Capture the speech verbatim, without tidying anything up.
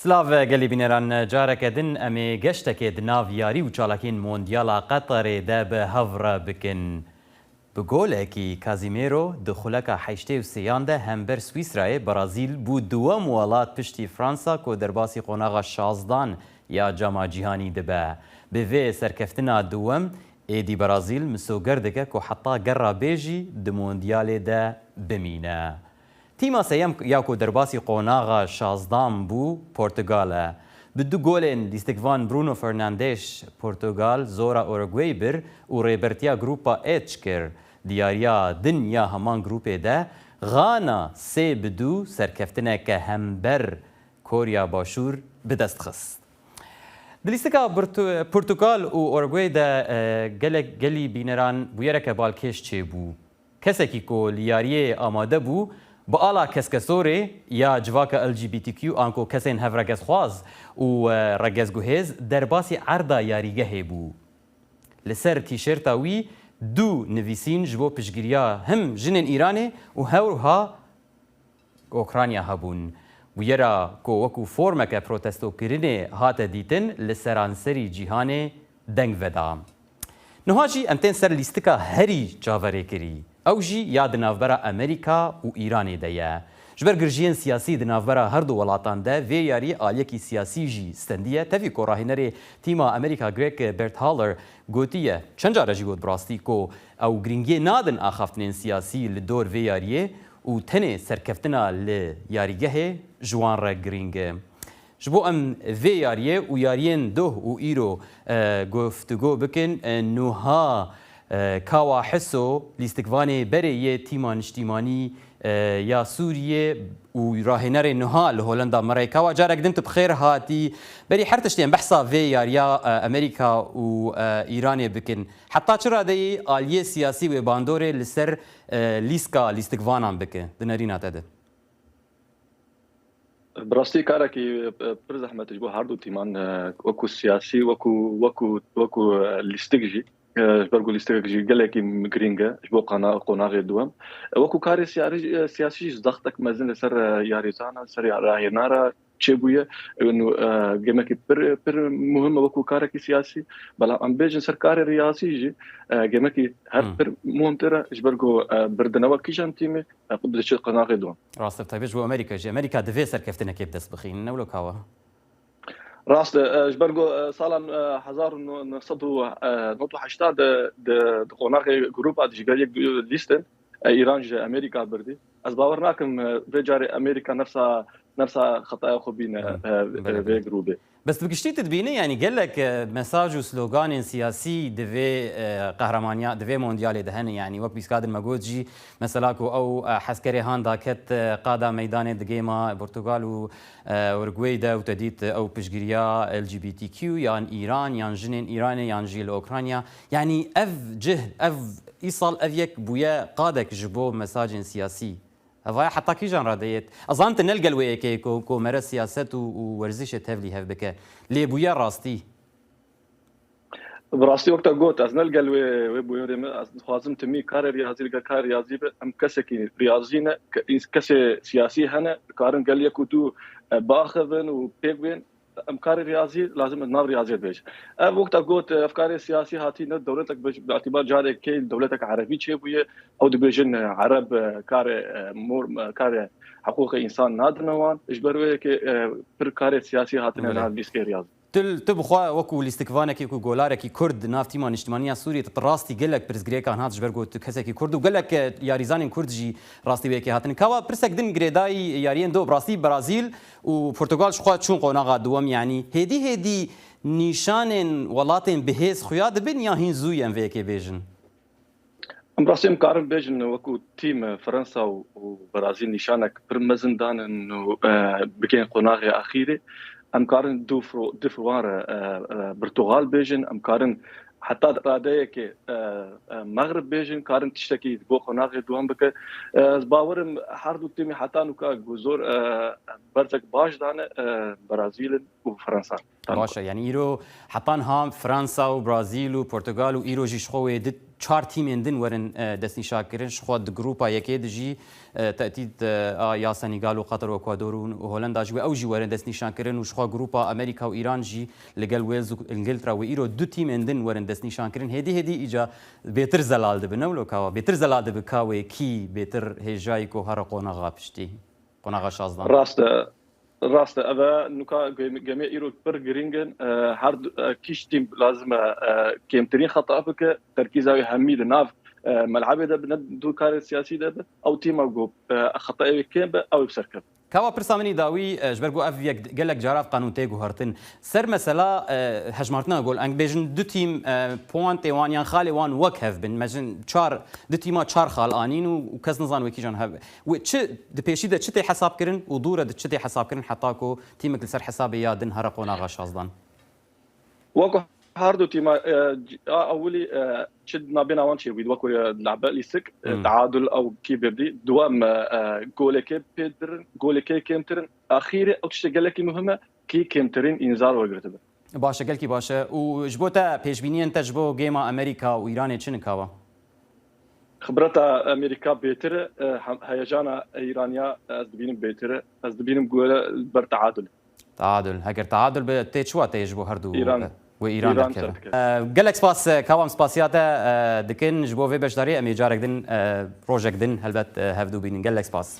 Silav gelî bîneran, careke din em ê geştekê di nav yarî û çalakiyên Mondyala Qeterê de bi hev re bikin. Bi golekî Casemiro di xuleka heştê û sêyan de hember Swîsrayê, Brazîl bû duwem welat piştî Fransa ku derbasî qonaxa şazdan ya Cama Cîhanî dibe. Bi vê serkeftina duwem, êdî Brazîl misoger dike ku heta gerra bê jî di Mondyalê de bimîne. Tîma seyem ya ku derbasî qonaxa şazdan bû, Portugal e. Bi du golên lîstikvan Bruno Fernandes Portugal zora Uruguay bir û rêbertiya Grupa H kir. Di yariya din ya heman grûpê de Ghana sê bi du serkeftineke hember Koriya Başûr bi dest xist. Di lîstika Birtu-, Portugal û Uruguay de, e, gelek gelî bîneran bûyereke balkêş çêbû. Kesekî ku li yariyê amade bû, bi ala keskesorê ya civaka L G B T Q anku kesên hevregezxwaz û, e, regezguhêz derbasî erda yarîgehê bû. Li ser tîşêrta wî du nivîsîn ji bo piştgiriya him jinên Îranê û hewha Ukrayna hebûn. Bûyera ku wekû formeke protestokirinê hate dîtin, li seranserî cîhanê deng veda. Niha jî em tên ser lîstika herî çaverêkirî. Ew jî ya di navbera Amerîka û Îranê de ye. Ji ber girjiyên siyasî di navbera her du welatan de, vê yarî aliyekî siyasî jî stendiye. Tevî ku rahînerê tîma Amerîka Greg Berhalter gotiye, çend care jî got bi rastî ku ew girîngiyê nadin axaftinên siyasî li dor vê yariyê û tenê serkeftina li yarîgehê ji wan re girîng e. Ji bo em vê yariyê û yariyên doh û îro, e, guftûgo bikin, e, nuha, e, Kawa Hiso, lîstikvanê berê yê tîma niştîmanî, e, ya Sûriyê û rahênerê nuha li Holenda me re ye. Kawa, carek din tu bi xêr hatî. Berî her tiştî em behsa vê yariya, e, Amerîka û, e, Îranê bikin. Heta çi radeyî aliyê siyasî wê bandorê li ser, e, lîska lîstikvanan bike di nerîna te de? Bi rastî karekî, e, pir zehmet e ji bo her du tîman, e, wekû siyasî, wekû, wekû, wekû, e, lîstik jî, e, ji ber ku lîstikek jî gelekî girîng e ji bo qana-, qonaxê duwem. E, wekû karê siyarî-, e, siyasî jî zextek mezin li ser, e, yarîzana, li ser ya-, rahênara çêbûye. E, nû, e, gemekî pir, pir muhim e wekû karekî siyasî. Belam em bêjin ser karê riyazî jî, e, gemekî her Hmm. pir muhimtir e ji ber ku, e, birdinewa kîjan tîmê, e, diçe qonaxê duwem. Rast e, taybet ji bo Amerîka jî. Amerîka divê serkeftinekê bi dest bixînin, ne wilo Kawa? Rast e, e, ji ber ku, e, salan, e, hezar û neh sed û nod û heştê de, de, di qonaxê grûpa dijberiyek lîstin, e, Îran ji Amerîka birdî. Ez bawer nakim, e, vê carê Amerîka nefsa, nefsa xetaya xwe bîne, Hmm. e, Belê, vê belê. grûbê. Bes bi giştî tu dibînî, yanî gelek, e, mesaj û sloganên siyasî di vê, e, qehremanîya, di vê mondyalê de hene, yanî wek bîskadin me got jî, mesela ku ew, e, heskerê han daket, e, qada meydanê di gêma Portugal û, e, Uruguay de û te dît, e, ew piştgiriya L G B T Q yan Îran, yan jinên Îranê, yan jî li Ukrayna. Yanî ev cih, ev îsal, ev yek bûye qadek ji bo mesajên siyasî. Evaya heta kîjan radeyêt? Ez zanim tu ne li gel wê yekê ku, ku mere siyaset û, û werzişê tevlî hev bike. Lê bûye rastî. Bi rastî wek te got, ez ne li gel wê, wê bûyerê me, ez dixwazim timî karê riyazî li gel karê riyazî be. Em kesekî riyazî ne, ke-, kesê siyasî hene, dikarin gel yek û du, e, biaxivin û pêk bên. Em karê riyazî lazim e nav riyaziyê bêjin. Ev wek te got, ev karê siyasî hatî ne dewletek bi, bi îtibar carê kê dewletek erebî çêbûye. Ew dibêjin, e, ereb, e, karê, e, mor, e, karê hiqûqê însan nadine wan. Ji ber wê yekê, e, pir karê siyasî hatine Belê. nav lîstikê riyazî. Tu, tu bi xwe wekû lîstikvanekî, wekû golarekî Kurd di nav tîma niştimanî ya Sûriyê, tu rastî gelek pirsgirêkan hat ji ber ku tu kesekî Kurd û gelek, e, yarîzanên Kurd jî rastî wê yekê hatine. Kawa pirsek din girêdayî yariyên do, bi rastî Brazîl û Portugal ji xwe çûn qonaxa duwem, yanî hêdî hêdî nîşanên welatên bihêz xuya dibin ya hîn zû ye em vê yekê bêjin? Em rastî em karin bêjin wekû tîm Fransa û, û Brazîl nîşanek pir mezin danin û, e, bigên qonaxê axîrê. Em karin du fro-, du firwan re, e, e, Portugal bêjin, em karin heta radeyekê, e, e, Mexrib bêjin, karin tiştekî bo qonaxê duwan bike. E, ez bawerim her du tîmî heta nûka ku zor, e, berzek baş dane, e, Brazîl in û Fransa. Baş e, yanî îro heta niha Fransa û Brazîl û Portugal û îro jî ji xwe wê di çar tîmên din werin, e, destnîşankirin, ji xwe di grupa yekê de jî, e, tehdîd, e, a ya Senîgal û Qatar û Ekwador û Holenda jî we ew jî werin destnîşankirin û ji xwe grupa Amerîka û Îran jî li gel Wales û Îngiltere û îro du tîmên din werin destnîşankirin. Hêdî hêdî îca bêtir zelal dibe, ne wilo kawa? Bêtir zelal dibe ka wê kî bêtir hêjayî ku here qonaxa piştî, qonaxa şazdan. Rast e. Rast e, ev e nuka gem-, gemê îro pir girîng in. E, her du, e, kîş tîm lazim e, e, kêmtirîn xeta bike, terkîza wê hemî di nav, e, melebê de bi, ne du karê siyasî de bi, ew tîma ku, e, xetayê wê kêm be, ew ê bi ser keve. Kawa pirsa min î dawî, e, ji ber ku ev yek gelek cara ev qanûn tê guhertin. Ser mesela, e, hejmartina gol, em bêjin du tîm, e, puantê wan yan xalê wan wek hev bin. Mejin çar, du tîma çar xal anîn û, û kes nizan wê kîjan hev. Wê çi di pêşî de çi tê hesabkirin û dû re de çi tê hesabkirin heta ku tîmek li ser hesabê ya din here qonaxa şazdan? Weko her du tîma, e, c-, a ewilî, e, çi nabêna wan çêbûyî, weko, e, lebe lîstik, e, Hmm. teadul ew kî birdî, duwem, e, e, golekê pêdirin, golekê kêmtirin, axîrê ew tiştê gelekî muhim e, kî kêmtirîn înzar wergirtibe. Baş e, gelkî baş e. Û ji bo te pêşbîniyên te ji bo gêma Amerîka û Îranê çi ne kawa? Xibreta Amerîka bêtir e, he-, heyecana Îraniya ez dibînim bêtir e. Ez dibînim ku li ber teadul. Teadul. Heger teadul be tê çi wateyê ji bo her du, Îran, e, wê Îran Îran derkeve? Derkeve. E, gelek spas, e, kawa em spasiya te, e, dikin ji bo vê beşdariyê. Em ê carek din, e, rojek din helbet, e, hevdû bînin. Gelek spas.